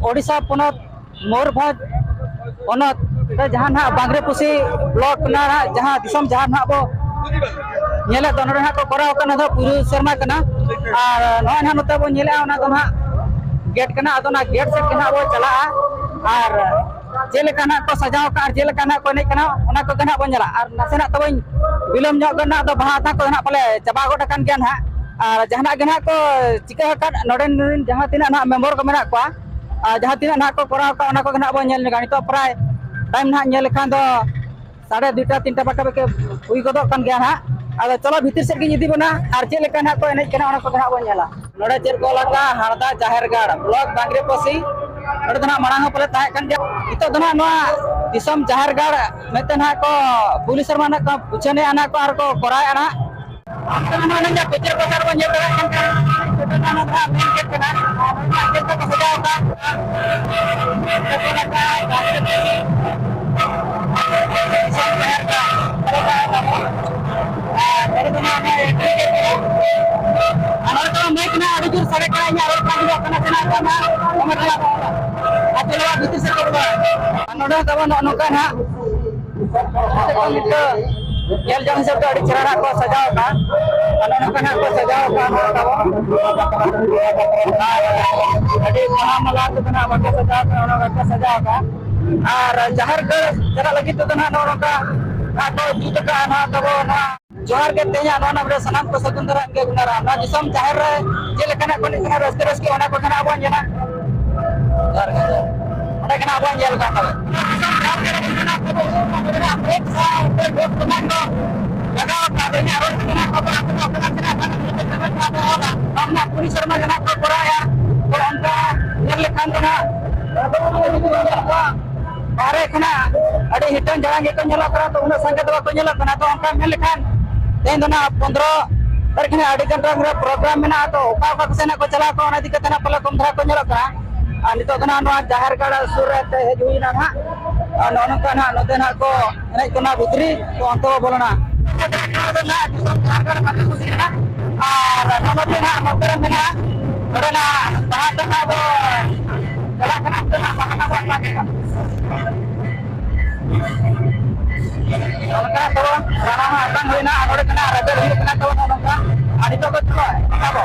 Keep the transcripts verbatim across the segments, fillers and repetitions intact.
ᱳᱰᱤᱥᱟ ᱯᱚᱱᱚᱛ ᱢᱚᱭᱩᱨᱵᱷᱚᱸᱡᱽ ᱦᱚᱱᱚᱛ ᱨᱮ ᱡᱟᱦᱟᱸ ᱱᱟᱦᱟᱜ ᱵᱟᱝᱨᱮᱯᱩᱥᱤ ᱵᱞᱚᱠ ᱨᱮᱱᱟᱜ ᱡᱟᱦᱟᱸ ᱫᱤᱥᱚᱢ ᱡᱟᱦᱮᱨ ᱱᱟᱦᱟᱜ ᱵᱚ ᱧᱮᱞᱮᱫ ᱫᱚ, ᱱᱚᱰᱮ ᱱᱟᱦᱟᱜ ᱠᱚ ᱠᱚᱨᱟᱣ ᱠᱟᱱᱟ ᱫᱚ ᱯᱩᱭᱞᱩ ᱥᱮᱨᱢᱟ ᱠᱟᱱᱟ᱾ ᱟᱨ ᱱᱚᱜᱼᱚᱭ ᱱᱟᱦᱟᱜ ᱱᱚᱛᱮ ᱵᱚᱱ ᱧᱮᱞᱮᱫᱼᱟ, ᱚᱱᱟ ᱫᱚ ᱱᱟᱦᱟᱜ ᱜᱮᱴ ᱠᱟᱱᱟ᱾ ᱟᱫᱚ ᱚᱱᱟ ᱜᱮᱴ ᱥᱮᱫ ᱜᱮ ᱱᱟᱦᱟᱜ ᱵᱚ ᱪᱟᱞᱟᱜᱼᱟ᱾ ᱟᱨ ᱪᱮᱫ ᱞᱮᱠᱟ ᱱᱟᱦᱟᱜ ᱠᱚ ᱥᱟᱡᱟᱣ ᱟᱠᱟᱫᱼᱟ ᱟᱨ ᱪᱮᱫ ᱞᱮᱠᱟ ᱱᱟᱦᱟᱜ ᱠᱚ ᱮᱱᱮᱡ ᱠᱟᱱᱟ, ᱚᱱᱟ ᱠᱚᱜᱮ ᱱᱟᱦᱟᱜ ᱵᱚᱱ ᱧᱮᱞᱟ᱾ ᱟᱨ ᱱᱟᱥᱮᱱᱟᱜ ᱛᱟᱵᱚᱧ ᱵᱤᱞᱚᱢ ᱧᱚᱜ ᱠᱟᱱᱟ, ᱟᱫᱚ ᱵᱟᱦᱟ ᱟᱛᱟᱝ ᱠᱚᱫᱚ ᱱᱟᱦᱟᱜ ᱯᱟᱞᱮ ᱪᱟᱵᱟ ᱜᱚᱫ ᱟᱠᱟᱱ ᱜᱮᱭᱟ ᱱᱟᱦᱟᱜ᱾ ᱟᱨ ᱡᱟᱦᱟᱱᱟᱜ ᱜᱮ ᱱᱟᱦᱟᱜ ᱠᱚ ᱪᱤᱠᱟᱹ ᱟᱠᱟᱫ ᱱᱚᱰᱮ ᱨᱮᱱ ᱡᱟᱦᱟᱸ ᱛᱤᱱᱟᱹᱜ ᱱᱟᱦᱟᱜ ᱢᱮᱢᱵᱚᱨ ᱠᱚ ᱢᱮᱱᱟᱜ ᱠᱚᱣᱟ, ᱟᱨ ᱡᱟᱦᱟᱸ ᱛᱤᱱᱟᱹᱜ ᱱᱟᱦᱟᱜ ᱠᱚ ᱠᱚᱨᱟᱣ ᱟᱠᱟᱫ, ᱚᱱᱟ ᱠᱚᱜᱮ ᱱᱟᱦᱟᱜ ᱵᱚᱱ ᱧᱮᱞ ᱧᱚᱜᱟ᱾ ᱱᱤᱛᱚᱜ ᱯᱨᱟᱭ ᱴᱟᱭᱤᱢ ᱱᱟᱦᱟᱜ ᱧᱮᱞ ᱞᱮᱠᱷᱟᱱ ᱫᱚ ᱥᱟᱲᱮ ᱫᱩᱭᱴᱟ, ᱛᱤᱱᱴᱟ ᱯᱟᱠᱟ ᱯᱟᱠᱤ ᱦᱩᱭ ᱜᱚᱫᱚᱜ ᱠᱟᱱ ᱜᱮᱭᱟ ᱱᱟᱦᱟᱜ᱾ ᱟᱫᱚ ᱪᱚᱞᱚ, ᱵᱷᱤᱛᱤᱨ ᱥᱮᱫ ᱜᱤᱧ ᱤᱫᱤ ᱵᱚᱱᱟ ᱟᱨ ᱪᱮᱫ ᱞᱮᱠᱟ ᱱᱟᱦᱟᱜ ᱠᱚ ᱮᱱᱮᱡ ᱠᱟᱱᱟ, ᱚᱱᱟ ᱠᱚᱜᱮ ᱱᱟᱦᱟᱜ ᱵᱚᱱ ᱧᱮᱞᱟ᱾ ᱱᱚᱰᱮ ᱪᱮᱫ ᱠᱚ ᱞᱟᱜᱟᱜᱼᱟ? ᱦᱟᱲᱫᱟ ᱡᱟᱦᱮᱨ ᱜᱟᱲ, ᱵᱞᱚᱠ ᱵᱟᱝᱨᱮᱯᱚᱥᱤ᱾ ᱱᱚᱰᱮ ᱫᱚ ᱱᱟᱦᱟᱜ ᱢᱟᱲᱟᱝ ᱦᱚᱸ ᱯᱟᱞᱮ ᱛᱟᱦᱮᱸ ᱠᱟᱱ ᱜᱮᱭᱟ᱾ ᱱᱤᱛᱚᱜ ᱫᱚ ᱱᱟᱦᱟᱜ ᱱᱚᱣᱟ ᱫᱤᱥᱚᱢ ᱡᱟᱦᱮᱨ ᱜᱟᱲ ᱢᱮᱱᱛᱮ ᱱᱟᱦᱟᱜ ᱠᱚ ᱯᱩᱭᱞᱩ ᱥᱮᱨᱢᱟ ᱱᱟᱦᱟᱜ ᱠᱚ ᱩᱪᱷᱟᱹᱱᱮᱜᱼᱟ ᱱᱟᱦᱟᱜ ᱠᱚ ᱟᱨ ᱠᱚ ᱠᱚᱨᱟᱣᱮᱫᱼᱟ ᱱᱟᱦᱟᱜ᱾ ᱚᱱᱛᱮ ᱢᱟ ᱱᱚᱰᱮ ᱯᱨᱚᱪᱟᱨ ᱯᱨᱚᱥᱟᱨ ᱵᱚᱱ ᱧᱮᱞ ᱫᱟᱲᱮᱭᱟᱜ ᱠᱟᱱ ᱠᱷᱟᱱ, ᱱᱚᱰᱮ ᱱᱟᱦᱟᱜ ᱢᱮᱱ ᱠᱮᱫ ᱠᱟᱱᱟ, ᱟᱨ ᱱᱚᱰᱮ ᱪᱮᱫ ᱞᱮᱠᱟ ᱠᱚ ᱥᱟᱡᱟᱣ ᱟᱠᱟᱫ᱾ ᱟᱨ ᱱᱚᱰᱮ ᱫᱚ ᱱᱟᱦᱟᱜ ᱚᱱᱟ entry gate ᱠᱟᱱᱟ᱾ ᱟᱨ ᱱᱚᱰᱮ ᱫᱚ ᱢᱟᱭᱤᱠ ᱱᱟᱦᱟᱜ ᱟᱹᱰᱤ ᱡᱳᱨ ᱥᱟᱰᱮ ᱠᱟᱱᱟ, ᱤᱧᱟᱹᱜ ᱨᱚᱲ ᱠᱚ ᱟᱸᱡᱚᱢᱚᱜ ᱠᱟᱱᱟ ᱥᱮ ᱱᱟᱦᱟᱜ ᱵᱟᱝ ᱱᱟᱦᱟᱜ ᱠᱚᱢᱮᱱᱴ ᱨᱮ ᱟᱞᱚ ᱚᱞᱟ᱾ ᱟᱨ ᱪᱚᱞᱚ ᱵᱷᱤᱛᱤᱨ ᱥᱮᱫ ᱠᱚ ᱵᱚᱞᱚᱜᱼᱟ᱾ ᱟᱨ ᱱᱚᱰᱮ ᱦᱚᱸ ᱛᱟᱵᱚᱱ ᱱᱚᱜᱼᱚ ᱱᱚᱝᱠᱟ ᱱᱟᱦᱟᱜ ᱧᱮᱞ ᱡᱚᱝ ᱦᱤᱥᱟᱹᱵ ᱛᱮ ᱟᱹᱰᱤ ᱪᱮᱦᱨᱟ ᱱᱟᱜ ᱠᱚ ᱥᱟᱡᱟᱣ ᱟᱠᱟᱫᱼᱟ᱾ ᱟᱨ ᱱᱚᱜᱼᱚ ᱱᱚᱝᱠᱟ ᱱᱟᱜ ᱠᱚ ᱥᱟᱡᱟᱣ ᱟᱠᱟᱫᱼᱟ ᱱᱚᱣᱟ ᱛᱟᱵᱚᱱ᱾ ᱟᱨ ᱟᱹᱰᱤ ᱵᱟᱦᱟ ᱢᱟᱞᱟ ᱛᱮᱫᱚ ᱱᱟᱜ ᱵᱟᱠᱚ ᱥᱟᱡᱟᱣ ᱟᱠᱟᱫᱼᱟ, ᱚᱱᱟ ᱵᱟᱠᱚ ᱥᱟᱡᱟᱣ ᱟᱠᱟᱫᱼᱟ᱾ ᱟᱨ ᱡᱟᱦᱮᱨ ᱜᱟᱲ ᱪᱟᱞᱟᱜ ᱞᱟᱹᱜᱤᱫ ᱛᱮᱫᱚ ᱱᱟᱜ ᱱᱚᱜᱼᱚ ᱱᱚᱝᱠᱟ ᱱᱟᱜ ᱠᱚ ᱡᱩᱛ ᱟᱠᱟᱫᱼᱟ ᱱᱚᱣᱟ ᱛᱟᱵᱚᱱ ᱱᱚᱣᱟ᱾ ᱡᱚᱦᱟᱨ ᱜᱮ, ᱛᱮᱦᱮᱧᱟᱜ ᱱᱚᱣᱟ ᱱᱟᱢ ᱨᱮ ᱥᱟᱱᱟᱢ ᱠᱚ ᱥᱟᱹᱜᱩᱱ ᱫᱟᱨᱟᱢ ᱜᱮ ᱜᱩᱱᱟᱨᱟ᱾ ᱱᱚᱣᱟ ᱫᱤᱥᱚᱢ ᱡᱟᱦᱮᱨ ᱨᱮ ᱪᱮᱫ ᱞᱮᱠᱟᱱᱟᱜ ᱠᱚ ᱮᱱᱮᱡ ᱠᱟᱱᱟ, ᱨᱟᱹᱥᱠᱟᱹ ᱨᱟᱹᱥᱠᱤ, ᱚᱱᱟ ᱠᱚᱜᱮ ᱱᱟᱜ ᱵᱚᱱ ᱧᱮᱞᱟ᱾ ᱡᱚᱦᱟᱨ ᱜᱮ, ᱡᱚᱦᱟᱨ᱾ ᱚᱸᱰᱮ ᱜᱮ ᱱᱟᱜ ᱵᱚᱱ ᱧᱮᱞ ᱠᱟᱜ ᱛᱚᱵᱮ᱾ ᱞᱟᱜᱟᱣ ᱟᱠᱟᱫ ᱫᱚ ᱤᱧᱟᱹᱜ ᱨᱚᱲ ᱠᱚ ᱱᱟᱜ ᱠᱚ ᱵᱟᱲᱟ ᱠᱚ ᱵᱟᱲᱟ ᱠᱟᱱᱟ, ᱥᱮ ᱱᱟᱜ ᱵᱟᱝ ᱠᱩᱲᱤ ᱥᱮᱨᱢᱟ ᱜᱮ ᱱᱟᱜ ᱠᱚ ᱠᱚᱨᱟᱣᱮᱫᱼᱟ᱾ ᱛᱚ ᱚᱱᱠᱟ ᱧᱮᱞ ᱞᱮᱠᱷᱟᱱ ᱫᱚ ᱱᱟᱜ ᱵᱟᱦᱨᱮ ᱠᱷᱚᱱᱟᱜ ᱟᱹᱰᱤ ᱦᱤᱴᱟᱹᱝ ᱡᱟᱲᱟᱝ ᱜᱮᱠᱚ ᱧᱮᱞᱚᱜ ᱠᱟᱱᱟ, ᱛᱚ ᱩᱱᱟᱹᱜ ᱥᱟᱸᱜᱮ ᱫᱚ ᱵᱟᱠᱚ ᱧᱮᱞᱚᱜ ᱠᱟᱱᱟ᱾ ᱛᱚ ᱚᱱᱠᱟ ᱢᱮᱱ ᱞᱮᱠᱷᱟᱱ ᱛᱮᱦᱮᱧ ᱫᱚ ᱱᱟᱜ ᱯᱚᱱᱫᱽᱨᱚ ᱛᱟᱹᱨᱤᱠᱷ ᱠᱷᱚᱱᱟᱜ ᱟᱹᱰᱤ ᱜᱟᱱ ᱨᱮ ᱯᱨᱳᱜᱨᱟᱢ ᱢᱮᱱᱟᱜᱼᱟ, ᱛᱚ ᱚᱠᱟ ᱚᱠᱟ ᱠᱚ ᱥᱮᱱ ᱠᱚ ᱪᱟᱞᱟᱣ ᱠᱚᱜᱼᱟ, ᱚᱱᱟ ᱤᱫᱤ ᱠᱟᱛᱮ ᱱᱟᱜ ᱯᱟᱞᱮ ᱠᱚᱢ ᱫᱷᱟᱨᱟ ᱠᱚ ᱧᱮᱞᱚᱜ ᱠᱟᱱᱟ᱾ ᱟᱨ ᱱᱤᱛᱚᱜ ᱫᱚ ᱱᱟᱜ ᱱᱚᱣᱟ ᱡᱟᱦᱮᱨ ᱜᱟᱲ ᱥᱩᱨ ᱨᱮ ᱦᱮᱡ ᱦᱩᱭᱱᱟ ᱱᱟᱜ, ᱟᱨ ᱱᱚᱜᱼᱚ ᱱᱚᱝᱠᱟ ᱱᱟᱜ ᱱᱚᱛᱮ ᱱᱟᱜ ᱠᱚ ᱮᱱᱮᱡ ᱠᱚ ᱱᱟᱜ ᱵᱷᱤᱛᱨᱤ ᱠᱚ ᱚᱱᱛᱮ ᱵᱚ ᱵᱚᱞᱚᱱᱟ᱾ ᱟᱨ ᱱᱚᱜᱼᱚ ᱱᱚᱛᱮ ᱱᱟᱜ ᱱᱚᱛᱮ ᱨᱮ ᱢᱮᱱᱟᱜᱼᱟ, ᱱᱚᱰᱮ ᱱᱟᱜ ᱵᱟᱦᱟ ᱫᱚ ᱱᱟᱜ ᱵᱚ ᱪᱟᱞᱟᱜ ᱠᱟᱱᱟ, ᱚᱱᱛᱮ ᱱᱟᱜ ᱵᱟᱦᱟ ᱵᱚᱱ ᱟᱛᱟᱝ ᱮᱫᱟ᱾ ᱱᱚᱝᱠᱟ ᱛᱟᱵᱚᱱ ᱨᱟᱱᱟ ᱢᱟ ᱟᱛᱟᱝ ᱦᱩᱭᱱᱟ, ᱟᱨ ᱱᱚᱰᱮ ᱠᱷᱚᱱᱟᱜ ᱨᱮᱵᱮᱫ ᱦᱩᱭᱩᱜ ᱠᱟᱱᱟ ᱛᱟᱵᱚᱱ ᱱᱚᱜᱼᱚ ᱱᱚᱝᱠᱟ᱾ ᱟᱨ ᱱᱤᱛᱚᱜ ᱫᱚ ᱪᱚᱞᱚ ᱮᱱᱮᱡ ᱟᱵᱚ᱾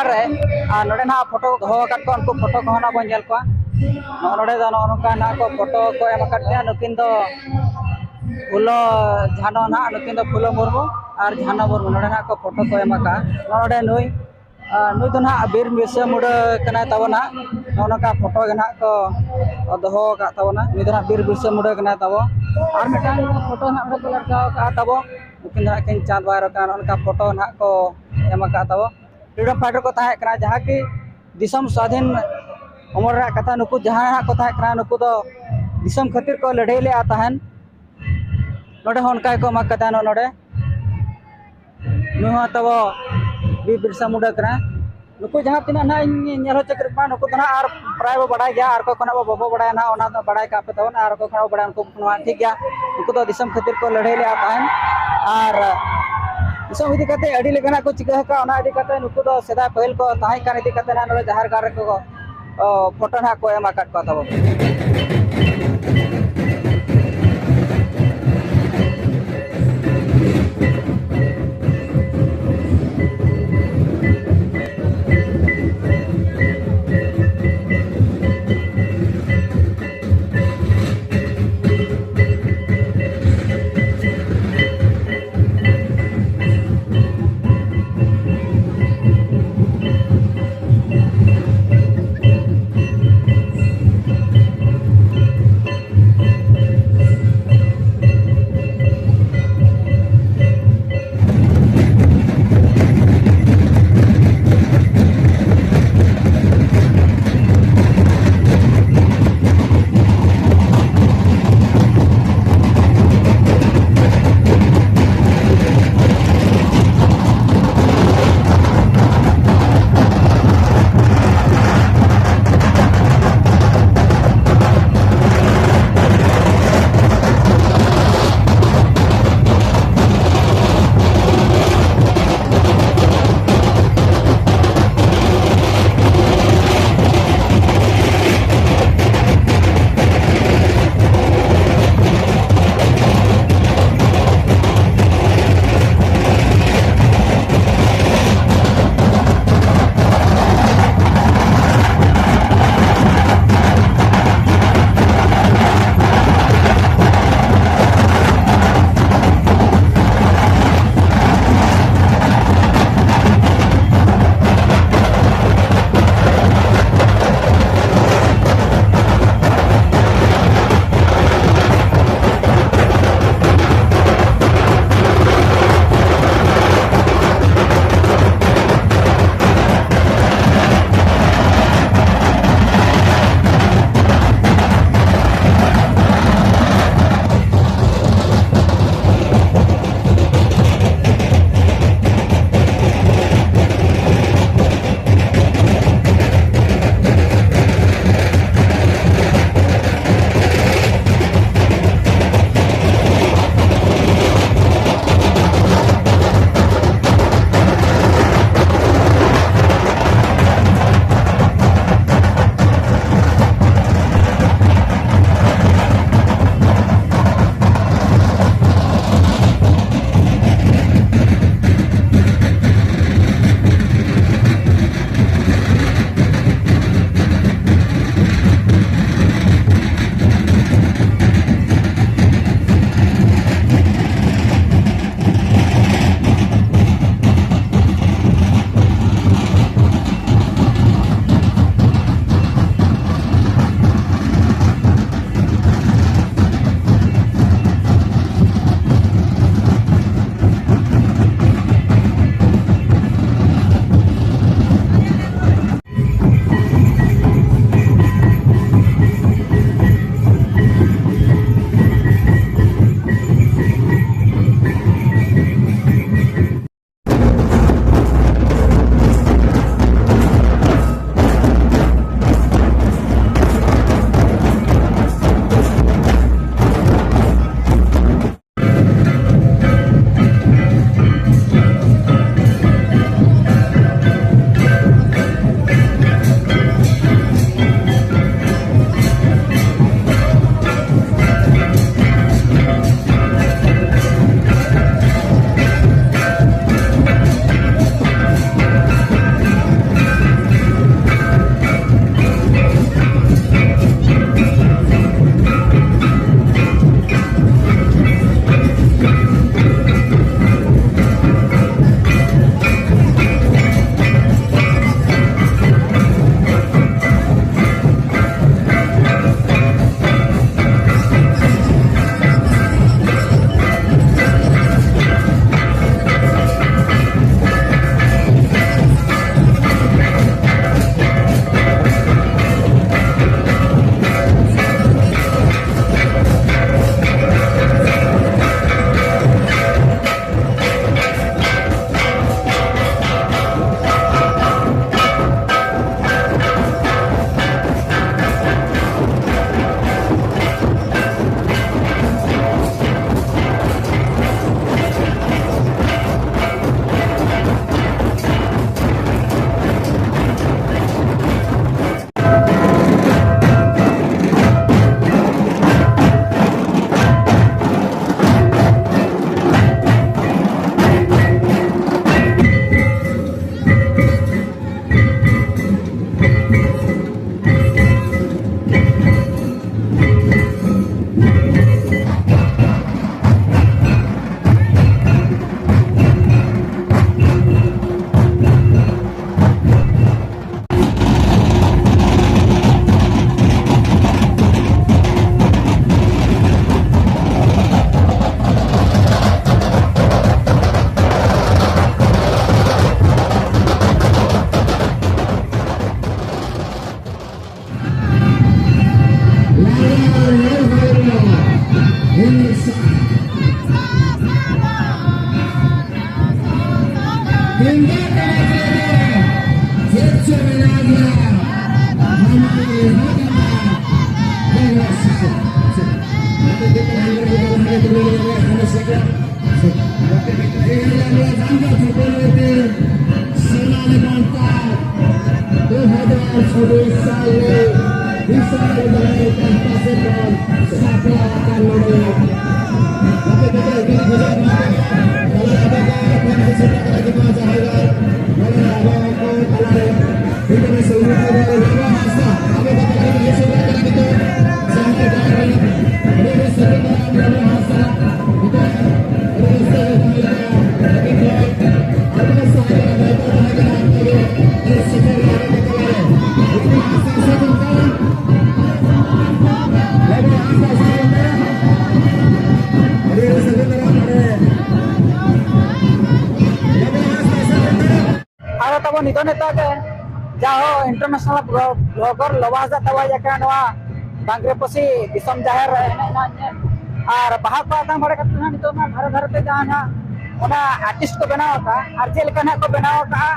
ᱨᱮ, ᱟᱨ ᱱᱚᱰᱮ ᱱᱟᱦᱟᱜ ᱯᱷᱳᱴᱳ ᱫᱚᱦᱚ ᱟᱠᱟᱫ ᱠᱚᱣᱟ, ᱩᱱᱠᱩ ᱯᱷᱳᱴᱳ ᱠᱚᱦᱚᱸ ᱱᱟᱦᱟᱜ ᱵᱚᱱ ᱧᱮᱞ ᱠᱚᱣᱟ᱾ ᱱᱚᱜᱼᱚ ᱱᱚᱰᱮ ᱫᱚ ᱱᱚᱜᱼᱚ ᱱᱚᱝᱠᱟ ᱱᱟᱦᱟᱜ ᱠᱚ ᱯᱷᱳᱴᱳ ᱠᱚ ᱮᱢ ᱟᱠᱟᱫ ᱠᱤᱱᱟ᱾ ᱱᱩᱠᱤᱱ ᱫᱚ ᱯᱷᱩᱞᱳ ᱡᱷᱟᱱᱚ ᱱᱟᱦᱟᱜ, ᱱᱩᱠᱤᱱ ᱫᱚ ᱯᱷᱩᱞᱳ ᱢᱩᱨᱢᱩ ᱟᱨ ᱡᱷᱟᱱᱚ ᱢᱩᱨᱢᱩ, ᱱᱚᱰᱮ ᱱᱟᱦᱟᱜ ᱠᱚ ᱯᱷᱳᱴᱳ ᱠᱚ ᱮᱢ ᱟᱠᱟᱫᱼᱟ᱾ ᱱᱚᱜᱼᱚ ᱱᱚᱰᱮ ᱱᱩᱭ, ᱟᱨ ᱱᱩᱭ ᱫᱚ ᱱᱟᱦᱟᱜ ᱵᱤᱨ ᱵᱤᱨᱥᱟᱹ ᱢᱩᱰᱟᱹ ᱠᱟᱱᱟᱭ ᱛᱟᱵᱚᱱ ᱱᱟᱦᱟᱜ᱾ ᱱᱚᱜᱼᱚ ᱱᱚᱝᱠᱟ ᱯᱷᱳᱴᱳ ᱜᱮ ᱱᱟᱦᱟᱜ ᱠᱚ ᱫᱚᱦᱚ ᱟᱠᱟᱫ ᱛᱟᱵᱚᱱᱟ᱾ ᱱᱩᱭ ᱫᱚ ᱱᱟᱦᱟᱜ ᱵᱤᱨ ᱵᱤᱨᱥᱟᱹ ᱢᱩᱰᱟᱹ ᱠᱟᱱᱟᱭ ᱛᱟᱵᱚ᱾ ᱟᱨ ᱢᱤᱫᱴᱟᱝ ᱯᱷᱳᱴᱳ ᱱᱟᱦᱟᱜ ᱱᱚᱰᱮ ᱠᱚ ᱞᱟᱜᱟᱣ ᱟᱠᱟᱫᱼᱟ ᱛᱟᱵᱚ᱾ ᱱᱩᱠᱤᱱ ᱫᱚ ᱱᱟᱦᱟᱜ ᱠᱤᱱ ᱪᱟᱸᱫᱽ ᱵᱟᱭᱨᱚ ᱠᱟᱱᱟ᱾ ᱱᱚᱜᱼᱚ ᱱᱚᱝᱠᱟ ᱯᱷᱳᱴᱳ ᱱᱟᱦᱟᱜ ᱠᱚ ᱮᱢ ᱟᱠᱟᱫ ᱛᱟᱵᱚ᱾ Freedom fighter ᱠᱚ ᱛᱟᱦᱮᱸ ᱠᱟᱱᱟ, ᱡᱟᱦᱟᱸ ᱠᱤ ᱫᱤᱥᱚᱢ ᱥᱟᱹᱫᱷᱤᱱ ᱚᱢᱚᱞ ᱨᱮᱭᱟᱜ ᱠᱟᱛᱷᱟ, ᱱᱩᱠᱩ ᱡᱟᱦᱟᱸᱭ ᱦᱟᱸᱜ ᱠᱚ ᱛᱟᱦᱮᱸ ᱠᱟᱱᱟ, ᱱᱩᱠᱩ ᱫᱚ ᱫᱤᱥᱚᱢ ᱠᱷᱟᱹᱛᱤᱨ ᱠᱚ ᱞᱟᱹᱲᱦᱟᱹᱭ ᱞᱮᱫᱼᱟ ᱛᱟᱦᱮᱱ᱾ ᱱᱚᱰᱮ ᱦᱚᱸ ᱚᱱᱠᱟ ᱜᱮᱠᱚ ᱮᱢᱟ ᱠᱟᱫᱟ᱾ ᱱᱚᱜᱼᱚ ᱱᱚᱰᱮ ᱱᱩᱭ ᱦᱚᱸ ᱛᱟᱵᱚ ᱵᱤᱨ ᱵᱤᱨᱥᱟ ᱢᱩᱱᱰᱟ ᱠᱟᱱᱟ᱾ ᱱᱩᱠᱩ ᱡᱟᱦᱟᱸ ᱛᱤᱱᱟᱹᱜ ᱱᱟᱦᱟᱜ ᱤᱧ ᱧᱮᱞ ᱦᱚᱪᱚ ᱠᱮᱫ ᱠᱚᱣᱟ, ᱱᱩᱠᱩ ᱫᱚ ᱱᱟᱦᱟᱜ ᱟᱨ ᱯᱨᱟᱭ ᱵᱚ ᱵᱟᱲᱟᱭ ᱜᱮᱭᱟ, ᱟᱨ ᱚᱠᱚᱭ ᱠᱚ ᱱᱟᱦᱟᱜ ᱵᱚ ᱵᱟᱵᱚ ᱵᱟᱲᱟᱭᱟ ᱱᱟᱦᱟᱜ, ᱚᱱᱟ ᱫᱚ ᱵᱟᱲᱟᱭ ᱠᱟᱜ ᱯᱮ ᱛᱟᱵᱚᱱ, ᱟᱨ ᱚᱠᱚᱭ ᱠᱚ ᱱᱟᱦᱟᱜ ᱵᱚ ᱵᱟᱲᱟᱭᱟ, ᱩᱱᱠᱩ ᱠᱚ ᱱᱚᱣᱟ ᱴᱷᱤᱠ ᱜᱮᱭᱟ᱾ ᱩᱱᱠᱩ ᱫᱚ ᱫᱤᱥᱚᱢ ᱠᱷᱟᱹᱛᱤᱨ ᱠᱚ ᱞᱟᱹᱲᱦᱟᱹᱭ ᱞᱮᱫᱼᱟ ᱛᱟᱦᱮᱱ, ᱟᱨ ᱫᱤᱥᱚᱢ ᱤᱫᱤ ᱠᱟᱛᱮ ᱟᱹᱰᱤ ᱞᱮᱠᱟᱱᱟᱜ ᱠᱚ ᱪᱤᱠᱟᱹ ᱟᱠᱟᱫᱼᱟ, ᱚᱱᱟ ᱤᱫᱤ ᱠᱟᱛᱮ ᱱᱩᱠᱩ ᱫᱚ ᱥᱮᱫᱟᱭ ᱯᱟᱹᱦᱤᱞ ᱠᱚ ᱛᱟᱦᱮᱸ ᱠᱟᱱ ᱤᱫᱤ ᱠᱟᱛᱮ ᱱᱟᱦᱟᱜ ᱱᱚᱰᱮ ᱡᱟᱦᱮᱨ ᱜᱟᱲ ᱨᱮᱠᱚ, ᱚ, ᱯᱷᱳᱴᱳ ᱱᱟᱦᱟᱜ ᱠᱚ ᱮᱢ ᱟᱠᱟᱫ ᱠᱚᱣᱟ ᱛᱟᱵᱚᱱ᱾ ᱫᱩ ᱦᱟᱡᱟᱨ ᱪᱷᱟᱵᱵᱤᱥ ᱥᱟᱞ ᱨᱮ ᱫᱤᱥᱚᱢ ᱨᱮ ᱯᱟᱦᱴᱟ ᱥᱮᱫ ᱠᱷᱚᱱ ᱥᱟᱯᱲᱟᱣ ᱟᱠᱟᱱ ᱱᱚᱰᱮ ᱜᱟᱛᱮ ᱜᱤᱫᱽᱨᱟᱹ ᱤᱫᱤ ᱵᱩᱡᱷᱟᱹᱣ ᱠᱟᱱᱟ ᱠᱚ᱾ ᱛᱟᱞᱟ ᱨᱮ ᱟᱵᱚ ᱠᱚ ᱯᱷᱮᱱ ᱠᱚ ᱥᱮᱴᱮᱨ ᱠᱟᱱᱟ ᱠᱤ ᱵᱟᱝ ᱡᱟᱦᱟᱸᱭ ᱜᱮ ᱱᱚᱰᱮ ᱟᱵᱚ ᱠᱚ ᱛᱟᱞᱟ ᱨᱮ ᱤᱱᱴᱟᱨᱱᱮᱥᱱᱟᱞ ᱢᱤᱰᱤᱭᱟ ᱨᱮ ᱞᱚᱵᱚ ᱦᱟᱸᱥᱫᱟ ᱟᱵᱚ ᱠᱚ ᱛᱟᱞᱟ ᱨᱮ ᱥᱮᱴᱮᱨ ᱠᱟᱱᱟ ᱠᱤ ᱡᱟᱦᱟᱸᱭ ᱜᱮ ᱟᱹᱰᱤ ᱨᱟᱹᱥᱠᱟᱹ ᱠᱟᱱᱟ ᱞᱚᱵᱚ ᱦᱟᱸᱥᱫᱟ ᱱᱤᱛᱚᱜ ᱟᱹᱰᱤ ᱨᱟᱹᱥᱠᱟᱹ ᱜᱮ ᱵᱩᱡᱷᱟᱹᱣ ᱠᱟᱱᱟ᱾ ᱟᱫᱚ ᱛᱟᱵᱚᱱ ᱱᱤᱛᱚᱜ ᱱᱤᱛᱚᱜ ᱜᱮ ᱡᱟᱦᱳ ᱤᱱᱴᱟᱨᱱᱮᱥᱱᱟᱞ ᱵᱞᱚᱜᱟᱨ ᱞᱚᱵᱟ ᱦᱟᱸᱥᱫᱟ ᱛᱟᱵᱚ ᱦᱮᱡ ᱟᱠᱟᱱᱟ ᱱᱚᱣᱟ ᱵᱟᱝᱜᱽᱨᱮ ᱯᱚᱥᱤ ᱫᱤᱥᱚᱢ ᱡᱟᱦᱮᱨ ᱨᱮ ᱮᱱᱮᱡ ᱱᱟᱜ ᱧᱮᱞ᱾ ᱟᱨ ᱵᱟᱦᱟ ᱠᱚ ᱟᱛᱟᱝ ᱵᱟᱲᱟ ᱠᱟᱛᱮ ᱱᱟᱜ ᱱᱤᱛᱚᱜ ᱢᱟ ᱫᱷᱟᱨᱮ ᱫᱷᱟᱨᱮ ᱛᱮ ᱡᱟᱦᱟᱸ ᱱᱟᱜ ᱚᱱᱟ ᱟᱨᱴᱤᱥᱴ ᱠᱚ ᱵᱮᱱᱟᱣ ᱟᱠᱟᱫᱼᱟ, ᱟᱨ ᱪᱮᱫ ᱞᱮᱠᱟ ᱱᱟᱜ ᱠᱚ ᱵᱮᱱᱟᱣ ᱟᱠᱟᱫᱼᱟ,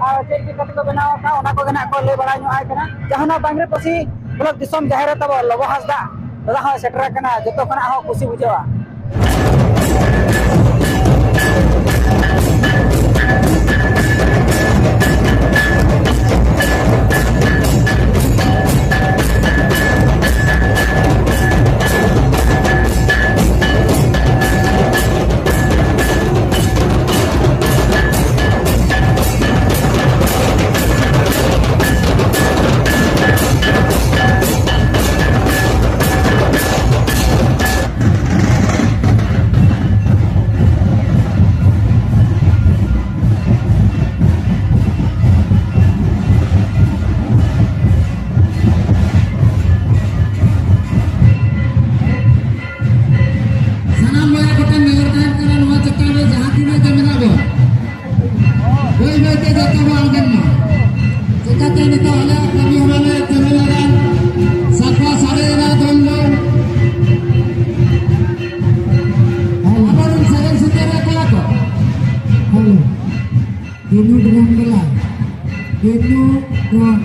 ᱟᱨ ᱪᱮᱫ ᱪᱤᱠᱟᱹ ᱛᱮᱠᱚ ᱵᱮᱱᱟᱣ ᱟᱠᱟᱫᱼᱟ, ᱚᱱᱟ ᱠᱚᱜᱮ ᱱᱟᱜ ᱠᱚ ᱞᱟᱹᱭ ᱵᱟᱲᱟ ᱧᱚᱜ ᱟᱭ ᱠᱟᱱᱟ᱾ ᱡᱟᱦᱟᱸ ᱱᱟᱜ ᱵᱟᱝᱜᱽᱨᱤ ᱯᱟᱹᱥᱤ ᱵᱞᱚᱠ ᱫᱤᱥᱚᱢ ᱡᱟᱦᱮᱨ ᱨᱮ ᱛᱟᱵᱚ ᱞᱚᱵᱚ ᱦᱟᱸᱥᱫᱟ ᱫᱟᱫᱟ ᱦᱚᱸᱭ ᱥᱮᱴᱮᱨ ᱟᱠᱟᱱᱟ, ᱡᱚᱛᱚ ᱠᱷᱚᱱᱟᱜ ᱦᱚᱸ ᱠᱩᱥᱤ ᱵᱩᱡᱷᱟᱹᱣᱟ᱾ ᱥᱟᱱᱟᱢ ᱵᱚᱭᱦᱟ ᱠᱚᱴᱷᱮᱱ ᱱᱮᱦᱚᱨ ᱛᱟᱦᱮᱱ ᱠᱟᱱᱟ, ᱱᱚᱣᱟ ᱪᱮᱛᱟᱱ ᱨᱮ ᱡᱟᱦᱟᱸ ᱛᱤᱱᱟᱹᱜ ᱜᱮ ᱢᱮᱱᱟᱜ ᱵᱚᱱ, ᱵᱟᱹᱭ ᱵᱟᱹᱭ ᱛᱮ ᱡᱚᱛᱚ ᱵᱚᱱ ᱟᱬᱜᱚᱱ ᱢᱟ᱾ ᱪᱮᱠᱟᱛᱮ ᱱᱤᱛᱚᱜ ᱟᱞᱮᱭᱟᱜ ᱠᱟᱹᱢᱤ ᱦᱚᱨᱟ ᱞᱮ ᱪᱟᱹᱞᱩ ᱞᱮᱫᱟ, ᱥᱟᱠᱣᱟ ᱥᱟᱰᱮᱭᱮᱱᱟ ᱫᱚᱱ ᱫᱚᱱ᱾ ᱟᱵᱚᱨᱮᱱ ᱥᱮᱨᱮᱧ ᱥᱮᱨᱮᱧ ᱨᱮ ᱠᱚᱲᱟ ᱠᱚ᱾ ᱦᱮᱞᱳ᱾ ᱫᱤᱱᱩ ᱰᱨᱟᱢ ᱵᱟᱞᱟ, ᱫᱤᱱᱩ ᱰᱨᱟᱢ᱾